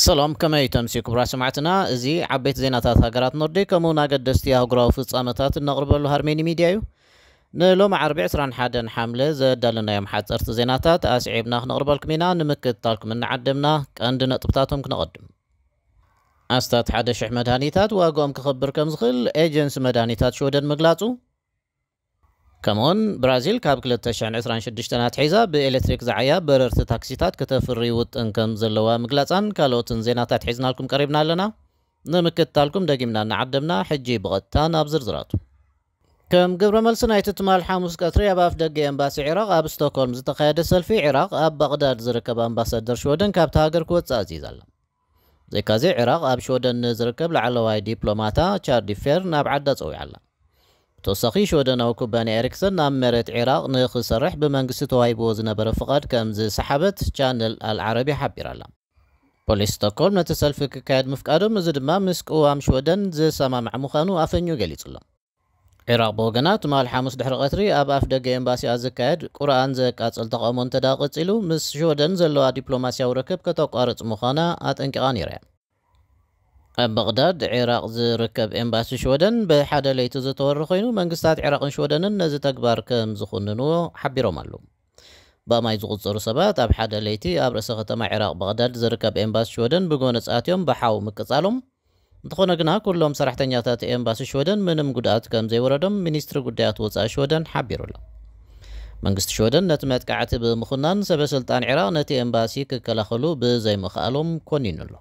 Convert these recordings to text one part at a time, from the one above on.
ሰላም፣ ከመይ ተምስዩ ክቡራት ሰማዕትና? እዚ ዓበይቲ ዜናታት ሃገራት ኖርዲክ ከምኡውን ኣገደስቲ ኣህጉራዊ ፍጻመታት እነቕርበሉ ሃርሜኒ ሚድያ እዩ። ንሎሚ ዓርቢ ዕስራን ሓደን ሓምለ ዘዳለናዮም ሓጸርቲ ዜናታት ኣስዒብና ክነቕርበልኩም ኢና። ንምክትታልኩም እናዓደምና ቀንዲ ነጥብታቶም ክነቐድም። ኣስታት ሓደ ሽሕ መድሃኒታት ዋግኦም ክኸብር ከም ዝኽእል ኤጀንሲ መድሃኒታት ሽወደን ምግላጹ፣ ከምኡውን ብራዚል ካብ ክልተ ሽሕን ዕስራን ሽዱሽተን ኣትሒዛ ብኤሌክትሪክ ዝዓያ በረርቲ ታክሲታት ከተፍሪ ውጥን ከም ዘለዋ ምግላጻን ካልኦትን ዜናታት ሒዝናልኩም ቀሪብና ኣለና። ንምክትታልኩም ደጊምና እናዓደምና፣ ሕጂ ብቐጥታ ናብ ዝርዝራቱ። ከም ግብረ መልሲ ናይቲ ትማል ሓሙስ ቀትሪ ኣብ ኣፍ ደገ ኤምባሲ ዒራቕ ኣብ ስቶክሆልም ዝተኻየደ ሰልፊ፣ ዒራቕ ኣብ ባቕዳድ ዝርከብ ኣምባሳደር ሽወደን ካብቲ ሃገር ክወጽእ ኣዚዛ ኣላ። ብዘይካዚ፣ ዒራቕ ኣብ ሽወደን ንዝርከብ ላዕለዋይ ዲፕሎማታ ቻርዲ ፌር ናብ ዓዳ ጸዊዓ ኣላ። ብተወሳኺ፣ ሽወደናዊ ኩባንያ ኤሪክሰን ናብ መሬት ዒራቕ ንኽሰርሕ ብመንግስቲ ተዋሂብዎ ዝነበረ ፍቓድ ከም ዝሰሓበት ቻነል ኣልዓረቢ ሓቢራ ኣላ። ፖሊስ ስቶክሆልም ነቲ ሰልፊ ክካየድ ምፍቃዶም፣ እዚ ድማ ምስ ቅዋም ሽወደን ዝሰማማዕ ምዃኑ ኣፈንዩ ገሊጹ ኣሎ። ዒራቕ ብወገና፣ ትማል ሓሙስ ድሕሪ ቀትሪ ኣብ ኣፍ ደገ ኤምባሲኣ ዝካየድ ቁርኣን ዘቃጽል ተቓውሞ እንተ ደኣ ቀጺሉ፣ ምስ ሽወደን ዘለዋ ዲፕሎማስያዊ ርክብ ከተቋርጽ ምዃና ኣጠንቂቓ ነይራ እያ። ኣብ በቕዳድ ዒራቕ ዝርከብ ኤምባሲ ሽወደን፣ ብሓደ ለይቲ ዝተወረ ኮይኑ፣ መንግስታት ዒራቕን ሽወደንን ነዚ ተግባር ከም ዝኹንንዎ ሓቢሮም ኣለዉ። ብኣማይ ዝቑጸሩ ሰባት ኣብ ሓደ ለይቲ ኣብ ርእሰ ከተማ ዒራቕ በቕዳድ ዝርከብ ኤምባሲ ሽወደን ብጎነጽ ኣትዮም ብሓው ምቅጻሎም፣ እንተኾነ ግና፣ ኩሎም ሰራሕተኛታት ኤምባሲ ሽወደን ምንም ጉድኣት ከም ዘይወረዶም ሚኒስትሪ ጉዳያት ወጻኢ ሽወደን ሓቢሩ ኣሎ። መንግስቲ ሽወደን ነቲ መጥቃዕቲ ብምኹናን፣ ሰበ ስልጣን ዒራቕ ነቲ ኤምባሲ ክከላኸሉ ብዘይምኽኣሎም ኮኒኑ ኣሎ።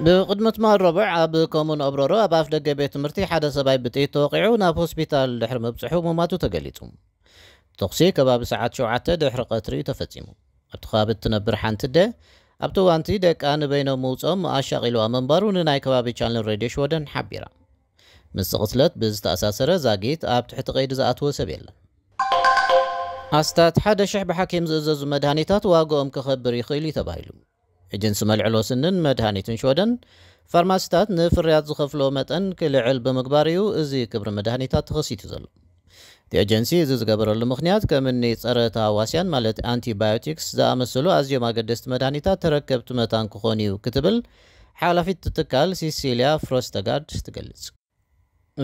ብቕድሚ ትማል ረቡዕ፣ ኣብ ኮሙን ኦብረሮ ኣብ ኣፍ ደገ ቤት ትምህርቲ ሓደ ሰብኣይ ብጥይት ተወቒዑ ናብ ሆስፒታል ድሕሪ ምብጽሑ ምሟቱ ተገሊጹ። ተኹሲ ከባቢ ሰዓት ሸውዓተ ድሕሪ ቀትሪ እዩ ተፈጺሙ። ኣብቲ ከባቢ እትነብር ሓንቲ ኣደ፣ ኣብቲ እዋንቲ ደቃ ንበይኖም ምውጽኦም ኣሻቒልዋ ምንባሩ ንናይ ከባቢ ቻነል ሬድዮ ሽወደን ሓቢራ። ምስዚ ቅትለት ብዝተኣሳሰረ ዛጊት ኣብ ትሕቲ ቀይዲ ዝኣተወ ሰብ የለን። ኣስታት ሓደ ሽሕ ብሓኪም ዝእዘዙ መድሃኒታት ዋግኦም ክኸብር ይኽእል እዩ ተባሂሉ። ኤጀንሲ መልዕሎ ስንን መድሃኒትን ሽወደን፣ ፋርማሲታት ንፍርያት ዝኸፍሎ መጠን ክልዕል ብምግባር እዩ እዚ ክብሪ መድሃኒታት ተኸሲቱ ዘሎ። እቲ ኤጀንሲ እዚ ዝገበረሉ ምኽንያት፣ ከም እኒ ጸረ ተሃዋስያን፣ ማለት ኣንቲባዮቲክስ ዝኣመሰሉ ኣዝዮም ኣገደስቲ መድሃኒታት ተረከብቲ መታን ክኾኑ እዩ ክትብል ሓላፊት ትካል ሲሲልያ ፍሮስተጋርድ ትገልጽ።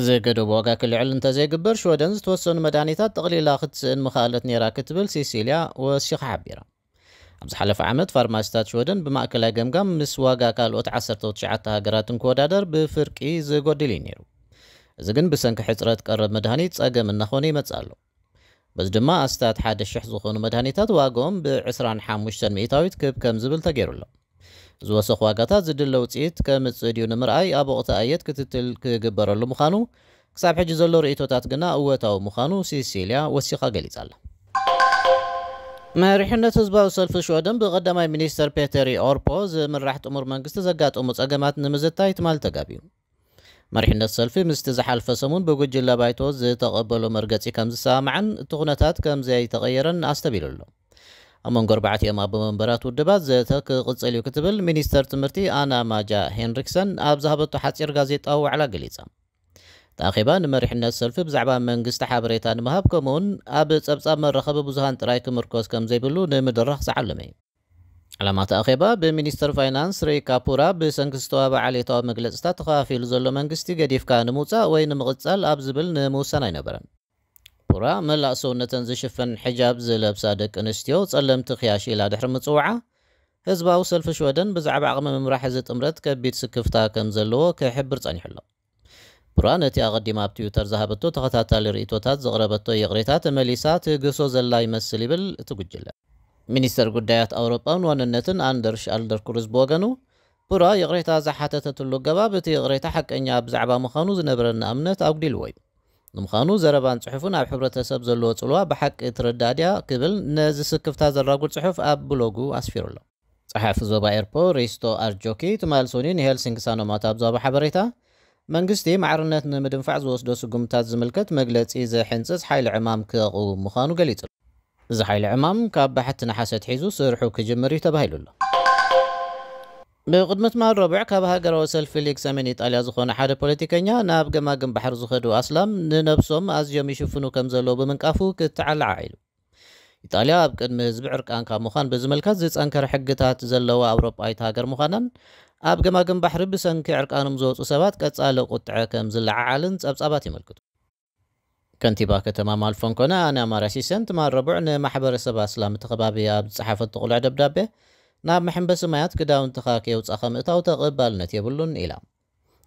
ዝገደቡ ዋጋ ክልዕል እንተዘይግበር፣ ሽወደን ዝተወሰኑ መድሃኒታት ጠቕሊላ ክትስእን ምኽኣለት ነይራ ክትብል ሲሲልያ ወሲኻ ሓቢራ። ኣብ ዝሓለፈ ዓመት፣ ፋርማሲታት ሽወደን ብማእከላይ ገምጋም ምስ ዋጋ ካልኦት ዓሰርተ ትሽዓተ ሃገራት እንክወዳደር ብፍርቂ ዝጎድል እዩ ነይሩ። እዚ ግን ብሰንኪ ሕጽረት ቀረብ መድሃኒት ጸገም እናኾነ ይመጽእ ኣሎ። በዚ ድማ፣ ኣስታት ሓደ ሽሕ ዝኾኑ መድሃኒታት ዋግኦም ብ ዕስራን ሓሙሽተን ሚእታዊት ክብ ከም ዝብል ተገይሩ ኣሎ። ዝወሰኽ ዋጋታት ዝድለ ውጽኢት ከምጽእ ድዩ ንምርኣይ፣ ኣብ ወቕቲ ኣየት ክትትል ክግበረሉ ምዃኑ፣ ክሳብ ሕጂ ዘሎ ርእይቶታት ግና እወታዊ ምዃኑ ሲሲልያ ወሲኻ ገሊጻ ኣላ። መሪሕነት ህዝባዊ ሰልፊ ሽወደን ብቐዳማይ ሚኒስተር ፔተሪ ኦርፖ ዝምራሕ ጥሙር መንግስቲ ዘጋጠሙ ጸገማት ንምዝታይ ትማል ተጋብዩ። መሪሕነት ሰልፊ ምስቲ ዝሓልፈ ሰሙን ብጉጅለ ባይቶ ዝተቐበሎ መርገጺ ከም ዝሰማማዕን እቲ ኩነታት ከም ዘይተቐየረን ኣስተቢሉ ኣሎ። ኣብ መንጎ ኣርባዕቲኦም ኣቦ መንበራት ውድባት ዘተ ክቕጽል እዩ ክትብል ሚኒስተር ትምህርቲ ኣና ማጃ ሄንሪክሰን ኣብ ዝሃበቶ ሓጺር ጋዜጣዊ ዋዕላ ገሊጻ። እቲ ኣኼባ ንመሪሕነት ሰልፊ ብዛዕባ መንግስቲ ሓበሬታ ንምሃብ፣ ከምኡውን ኣብ ጸብጻብ መራኸቢ ብዙሃን ጥራይ ክምርኮስ ከም ዘይብሉ ንምድራኽ ዝዓለመ እዩ። ዕላማ እቲ ኣኼባ፣ ብሚኒስተር ፋይናንስ ሪካ ፑራ ብሰንኪ ዝተዋህበ ዓሌታዊ መግለጽታት ተኸፋፊሉ ዘሎ መንግስቲ ገዲፍካ ንምውጻእ ወይ ንምቕጻል ኣብ ዝብል ንምውሳን ኣይነበረን። ፑራ፣ መላእ ሰውነተን ዝሽፍን ሕጃብ ዝለብሳ ደቂ ኣንስትዮ ጸለምቲ ክያሽ ኢላ ድሕሪ ምጽዋዓ፣ ህዝባዊ ሰልፊ ሽወደን ብዛዕባ ዓቕሚ ምምራሕ እዚ ጥምረት ከቢድ ስክፍታ ከም ዘለዎ ክሕብር ጸኒሑ ኣሎ። ፑራ ነቲ ኣቐዲማ ኣብ ትዊተር ዝሃበቶ ተኸታታሊ ርእይቶታት ዘቕረበቶ ይቕሬታ ተመሊሳ ትግህሶ ዘላ ይመስል ይብል እቲ ጉጅለ። ሚኒስተር ጉዳያት ኣውሮጳን ዋንነትን ኣንደርሽ ኣልደርኩርዝ ብወገኑ፣ ፑራ ይቕሬታ ዝሓተተትሉ ኣገባብ፣ እቲ ይቕሬታ ሓቀኛ ብዛዕባ ምዃኑ ዝነበረና እምነት ኣጉዲልዎ እዩ። ንምዃኑ፣ ዘረባን ጽሑፍን ኣብ ሕብረተሰብ ዘለዎ ጽልዋ ብሓቂ ትርዳእ ድያ? ክብል ነዚ ስክፍታ ዘራጉድ ጽሑፍ ኣብ ብሎጉ ኣስፊሩ ኣሎ። ጸሓፊ ዞባ ኤርፖ ሪስቶ ኣርጆኪ፣ ትማል ሰኑይ ንሄልሲንኪ ሳኖማት ኣብ ዝሃቦ ሓበሬታ፣ መንግስቲ ማዕርነት ንምድንፋዕ ዝወስዶ ስጉምታት ዝምልከት መግለጺ ዝሕንጽጽ ሓይሊ ዕማም ከቕውም ምዃኑ ገሊጹ። እዚ ሓይሊ ዕማም ካብ ባሕቲ ነሓሰ ኣትሒዙ ስርሑ ክጅምር እዩ ተባሂሉ ኣሎ። ብቕድሚ ትማል ረቡዕ፣ ካብ ሃገራዊ ሰልፊ ሊግ ሰሜን ኢጣልያ ዝኾነ ሓደ ፖለቲከኛ፣ ናብ ገማግም ባሕሪ ዝኸዱ ኣስላም ንነብሶም ኣዝዮም ይሽፍኑ ከም ዘለዉ ብምንቃፉ ክተዓላዓ ኢሉ። ኢጣልያ ኣብ ቅድሚ ህዝቢ ዕርቃንካ ምዃን ብዝምልከት ዝጸንከረ ሕግታት ዘለዋ ኣውሮጳዊት ሃገር ምዃናን፣ ኣብ ገማግም ባሕሪ ብሰንኪ ዕርቃኖም ዝወጹ ሰባት ቀጻሊ ቁጥዐ ከም ዝለዓዓልን ጸብጻባት የመልክቱ። ከንቲባ ከተማ ማልፎንኮነ ኣና ማርያ ሲሰን ትማል ረቡዕ ንማሕበረሰብ ኣስላም እቲ ከባቢ ኣብ ዝጸሓፈቶ ቅሉዕ ደብዳቤ፣ ናብ መሐንበሲ ማያት ክዳውንትኻ ከየውጻኻ ምእታው ተቐባልነት የብሉን ኢላ።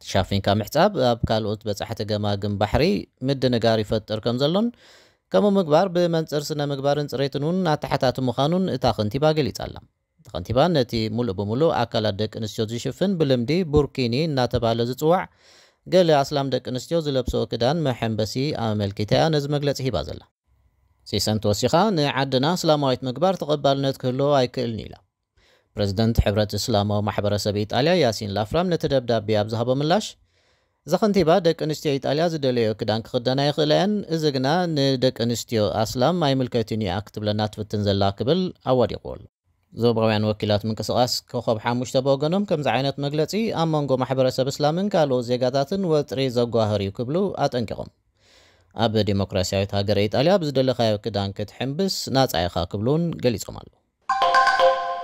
ተሻፊንካ ምሕጻብ ኣብ ካልኦት በጻሕቲ ገማግም ባሕሪ ምድንጋር ይፈጥር ከም ዘሎን፣ ከምኡ ምግባር ብመንጽር ስነ ምግባርን ጽሬትን እውን ኣተሓታቲ ምዃኑን እታ ከንቲባ ገሊጻ ኣላ። እቲ ከንቲባ ነቲ ሙሉእ ብሙሉእ ኣካላት ደቂ ኣንስትዮ ዝሽፍን ብልምዲ ቡርኪኒ እናተባህለ ዝጽዋዕ ገለ ኣስላም ደቂ ኣንስትዮ ዝለብስኦ ክዳን መሐንበሲ ኣመልኪታ እያ ነዚ መግለጺ ሂባ ዘላ። ሲሰን ተወሲኻ ንዓድና እስላማዊት ምግባር ተቐባልነት ክህልዎ ኣይክእልን ኢላ። ፕረዚደንት ሕብረት እስላማዊ ማሕበረሰብ ኢጣልያ ያሲን ላፍራም ነቲ ደብዳቤ ኣብ ዝሃቦ ምላሽ፣ እዛ ከንቲባ ደቂ ኣንስትዮ ኢጣልያ ዝደለዮ ክዳን ክኽደና ይኽእላ እየን፣ እዚ ግና ንደቂ ኣንስትዮ ኣስላም ኣይምልከትን እዩ እያ ክትብለና ትፍትን ዘላ ክብል ኣዋዲቑዎ ኣሎ። ዞባውያን ወኪላት ምንቅስቓስ ኮኸብ ሓሙሽተ ብወገኖም ከምዚ ዓይነት መግለጺ ኣብ መንጎ ማሕበረሰብ እስላምን ካልኦት ዜጋታትን ወጥሪ ዘጓህር እዩ ክብሉ ኣጠንቂቖም። ኣብ ዲሞክራሲያዊት ሃገር ኢጣልያ ብዝደለኻዮ ክዳን ክትሕንብስ ናጻ ኢኻ ክብሉ እውን ገሊጾም ኣለዉ።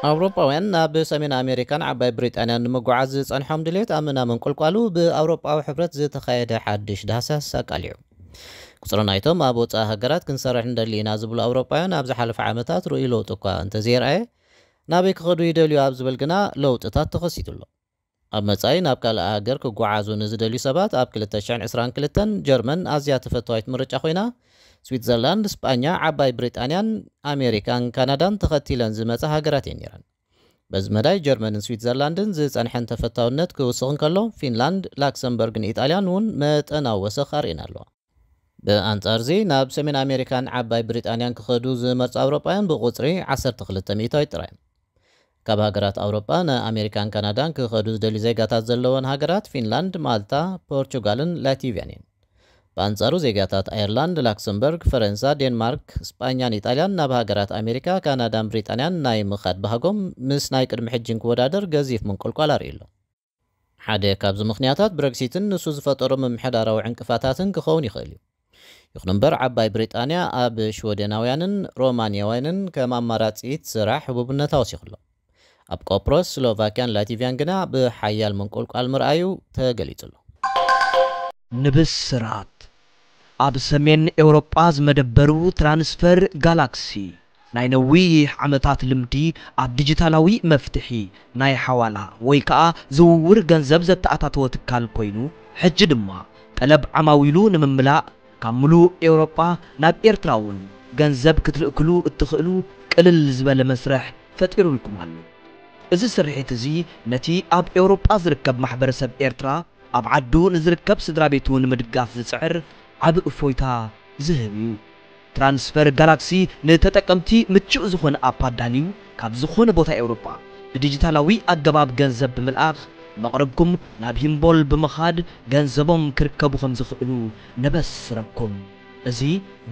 ኣውሮጳውያን ናብ ሰሜን ኣሜሪካን ዓባይ ብሪጣንያን ንምጉዓዝ ዝጸንሖም ድሌት ኣብ ምናምን ቁልቋሉ ብኣውሮጳዊ ሕብረት ዝተኻየደ ሓድሽ ዳህሳስ ኣቃሊዑ። ቁጽሪ ናይቶም ኣብ ወጻኢ ሃገራት ክንሰርሕ እንደሊ ኢና ዝብሉ ኣውሮጳውያን ኣብ ዝሓለፈ ዓመታት ርኡይ ለውጢ እኳ እንተዘየርኣየ፣ ናበይ ክኸዱ ይደልዩ ኣብ ዝብል ግና ለውጥታት ተኸሲቱ ኣሎ። ኣብ መጻኢ ናብ ካልእ ሃገር ክጓዓዙ ንዝደልዩ ሰባት ኣብ ክልተ ሽሕን ዕስራን ክልተን ጀርመን ኣዝያ ተፈታዊት ምርጫ ኮይና፣ ስዊትዘርላንድ፣ ስጳኛ፣ ዓባይ ብሪጣንያን ኣሜሪካን ካናዳን ተኸቲለን ዝመጻ ሃገራት እየን ነይረን። በዚ መዳይ ጀርመንን ስዊትዘርላንድን ዝጸንሐን ተፈታውነት ክውስኽ እንከሎ፣ ፊንላንድ፣ ላክሰምበርግን ኢጣልያን እውን መጠናዊ ወሰኽ ኣርእየን ኣለዋ። ብኣንጻር እዚ፣ ናብ ሰሜን ኣሜሪካን ዓባይ ብሪጣንያን ክኸዱ ዝመርጹ ኣውሮጳውያን ብቑጽሪ ዓሰርተ ክልተ ሚእታዊት ጥራይ። ካብ ሃገራት ኣውሮጳ ንኣሜሪካን ካናዳን ክኸዱ ዝደልዩ ዜጋታት ዘለወን ሃገራት ፊንላንድ፣ ማልታ፣ ፖርቹጋልን ላቲቪያን እየን። ብኣንጻሩ ዜጋታት ኣየርላንድ፣ ላክሰምበርግ፣ ፈረንሳ፣ ዴንማርክ፣ ስጳኛን ኢጣልያን ናብ ሃገራት ኣሜሪካ፣ ካናዳን ብሪጣንያን ናይ ምኻድ ባህጎም ምስ ናይ ቅድሚ ሕጂ እንክወዳደር ገዚፍ ምንቁልቋል ኣርእዩ ኣሎ። ሓደ ካብዚ ምኽንያታት ብረግሲትን ንሱ ዝፈጠሮ ምምሕዳራዊ ዕንቅፋታትን ክኸውን ይኽእል እዩ። ይኹን እምበር ዓባይ ብሪጣንያ ኣብ ሽወደናውያንን ሮማንያውያንን ከም ኣማራጺት ስራሕ ህቡብነታ ወሲኹ ኣሎ። ኣብ ቆጵሮስ፣ ስሎቫክያን ላቲቪያን ግና ብሓያል ምንቁልቋል ምርኣዩ ተገሊጹ ኣሎ። ንብስራት ኣብ ሰሜን ኤውሮጳ ዝመደበሩ ትራንስፈር ጋላክሲ ናይ ነዊሕ ዓመታት ልምዲ ኣብ ዲጂታላዊ መፍትሒ ናይ ሓዋላ ወይ ከኣ ዝውውር ገንዘብ ዘተኣታተወ ትካል ኮይኑ፣ ሕጂ ድማ ጠለብ ዓማዊሉ ንምምላእ ካብ ምሉእ ኤውሮጳ ናብ ኤርትራ እውን ገንዘብ ክትልእክሉ እትኽእሉ ቅልል ዝበለ መስርሕ ፈጢሩልኩም ኣሎ። እዚ ስርሒት እዚ ነቲ ኣብ ኤውሮጳ ዝርከብ ማሕበረሰብ ኤርትራ ኣብ ዓዱ ንዝርከብ ስድራ ቤቱ ንምድጋፍ ዝጽዕር ዓቢ እፎይታ ዝህብ እዩ። ትራንስፈር ጋላክሲ ንተጠቀምቲ ምቹእ ዝኾነ ኣፕ ኣዳልዩ ካብ ዝኾነ ቦታ ኤውሮጳ ብዲጂታላዊ ኣገባብ ገንዘብ ብምልኣኽ መቕርብኩም ናብ ሂምቦል ብምኻድ ገንዘቦም ክርከቡ ከም ዝኽእሉ ነበስረኩም። እዚ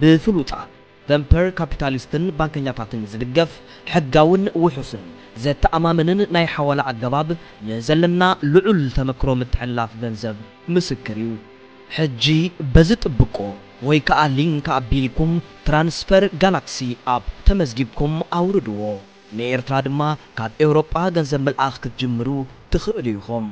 ብፍሉጣት ቨንፐር ካፒታሊስትን ባንከኛታትን ዝድገፍ ሕጋውን ውሑስን ዘተኣማምንን ናይ ሓዋላ ኣገባብ ንዘለና ልዑል ተመክሮ ምትሕልላፍ ገንዘብ ምስክር እዩ። ሕጂ በዚ ጥብቆ ወይ ከኣ ሊንክ ኣቢልኩም ትራንስፈር ጋላክሲ ኣፕ ተመዝጊብኩም ኣውርድዎ። ንኤርትራ ድማ ካብ ኤውሮጳ ገንዘብ ምልኣኽ ክትጅምሩ ትኽእሉ ኢኹም።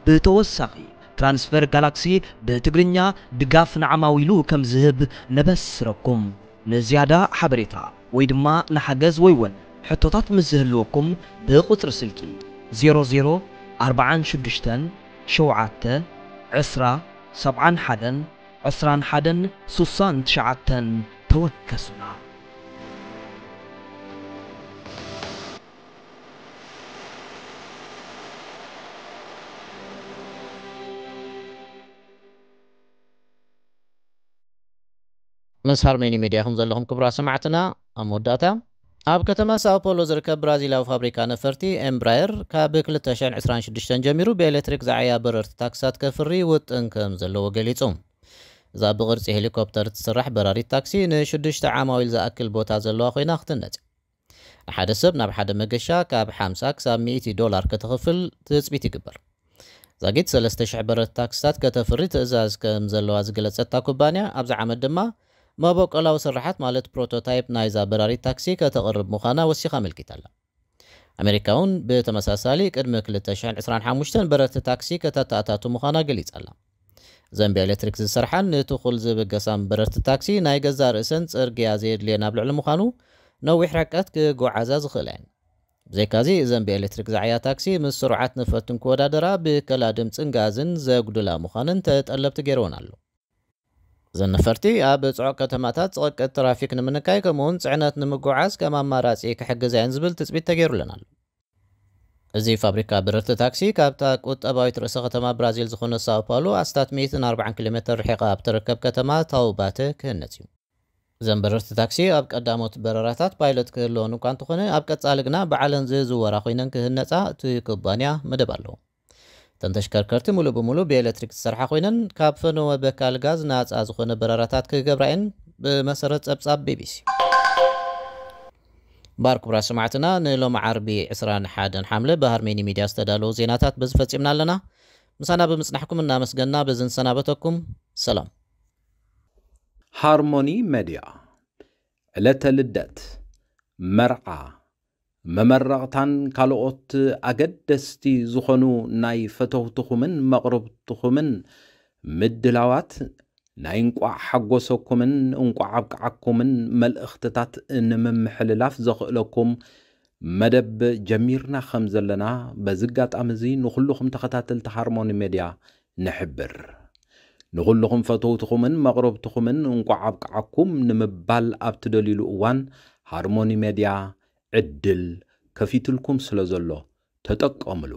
ብተወሳኺ ትራንስፈር ጋላክሲ ብትግርኛ ድጋፍ ንዓማዊሉ ከም ዝህብ ነበስረኩም። ንዝያዳ ሓበሬታ ወይ ድማ ንሓገዝ ወይ እውን ሕቶታት ምስ ዝህልወኩም ብቁጽሪ ስልኪ ዜሮ ዜሮ ኣርባዓን ሽዱሽተን ሸውዓተ ዕስራ ሰብዓን ሓደን ዕስራን ሓደን ስሳን ትሽዓተን ተወከሱና። ምስ ሃርሜኒ ሜድያ ኢኹም ዘለኹም ክቡራት ሰማዕትና። ኣብ መወዳእታ፣ ኣብ ከተማ ሳኦ ፖሎ ዝርከብ ብራዚላዊ ፋብሪካ ነፈርቲ ኤምብራየር ካብ ክልተ ሽሕን ዕስራን ሽዱሽተን ጀሚሩ ብኤሌክትሪክ ዝዓያ በረርቲ ታክስታት ከፍሪ ውጥን ከም ዘለዎ ገሊጹ። እዛ ብቕርጺ ሄሊኮፕተር እትስራሕ በራሪት ታክሲ ንሽዱሽተ ዓማዊል ዝኣክል ቦታ ዘለዋ ኮይና ክትነጽ። ንሓደ ሰብ ናብ ሓደ መገሻ ካብ ሓምሳ ክሳብ ሚእቲ ዶላር ከተኽፍል ትጽቢት ይግበር። ዛጊት ሰለስተ ሽሕ በረርቲ ታክስታት ከተፍሪ ትእዛዝ ከም ዘለዋ ዝገለጸት እታ ኩባንያ፣ ኣብዚ ዓመት ድማ መበቆላዊ ስርሓት ማለት ፕሮቶታይፕ ናይዛ በራሪት ታክሲ ከተቕርብ ምዃና ወሲኻ ኣመልኪታ ኣላ። ኣሜሪካ እውን ብተመሳሳሊ ቅድሚ ክልተ ሽሕን ዕስራን ሓሙሽተን በረርቲ ታክሲ ከተተኣታቱ ምዃና ገሊጻ ኣላ። እዘን ብኤሌክትሪክ ዝሰርሓን ንትኹል ዝብገሳን በረርቲ ታክሲ ናይ ገዛእ ርእሰን ጽርግያ ዘየድልየን ኣብ ልዕሊ ምዃኑ፣ ነዊሕ ርሕቀት ክጓዓዛ ዝኽእላ እየን። ብዘይካዚ፣ እዘን ብኤሌክትሪክ ዝዓያ ታክሲ ምስ ስሩዓት ነፈርቲ እንክወዳደራ ብከላ ድምጽን ጋዝን ዘጉድላ ምዃነን ተጠለብቲ ገይርወን ኣሎ። እዘን ነፈርቲ ኣብ ጽዑቕ ከተማታት ጽቕቅት ትራፊክ ንምንካይ፣ ከምኡውን ጽዕነት ንምጉዓዝ ከም ኣማራጺ ክሕግዛ እየን ዝብል ትጽቢት ተገይሩለን ኣሎ። እዚ ፋብሪካ በረርቲ ታክሲ ካብታ ቁጠባዊት ርእሰ ከተማ ብራዚል ዝኾነ ሳኦ ፓውሎ ኣስታት ሚእትን ኣርባዓን ኪሎ ሜትር ርሒቓ ኣብ ትርከብ ከተማ ታውባተ ክህነጽ እዩ። እዘን በረርቲ ታክሲ ኣብ ቀዳሞት በረራታት ፓይለት ክህልወን እኳ እንተኾነ፣ ኣብ ቀጻሊ ግና ባዕለን ዝዝወራ ኮይነን ክህነጻ እቲ ኩባንያ መደብ ኣለዎ። እተን ተሽከርከርቲ ሙሉእ ብሙሉእ ብኤሌክትሪክ ዝሰርሓ ኮይነን፣ ካብ ፈነወ በካል ጋዝ ናጻ ዝኾነ በረራታት ክገብራ እየን፣ ብመሰረት ጸብጻብ ቢቢሲ። ባር ክቡራት ሰማዕትና፣ ንሎሚ ዓርቢ ዕስራን ሓደን ሓምለ ብሃርሜኒ ሚድያ ዝተዳለዉ ዜናታት በዚ ፈጺምና ኣለና። ምሳና ብምጽናሕኩም እናመስገና በዚ ንሰናበተኩም። ሰላም። ሃርሞኒ ሜድያ፣ ዕለተ ልደት፣ መርዓ፣ መመረቕታን ካልኦት ኣገደስቲ ዝኾኑ ናይ ፈተውትኹምን መቕርብትኹምን ምድላዋት፣ ናይ እንቋዕ ሓጎሰኩምን እንቋዕ ኣብቅዓኩምን መልእኽትታት ንምምሕልላፍ ዘኽእለኩም መደብ ጀሚርና ከም ዘለና በዚ ኣጋጣሚ እዚ ንኹልኹም ተኸታተልቲ ሃርሞኒ ሜድያ ንሕብር። ንኹልኹም ፈተውትኹምን መቕረብትኹምን እንቋዕ ኣብቅዓኩም ንምባል ኣብ ትደልዩሉ እዋን፣ ሃርሞኒ ሜድያ ዕድል ከፊትልኩም ስለ ዘሎ ተጠቀምሉ።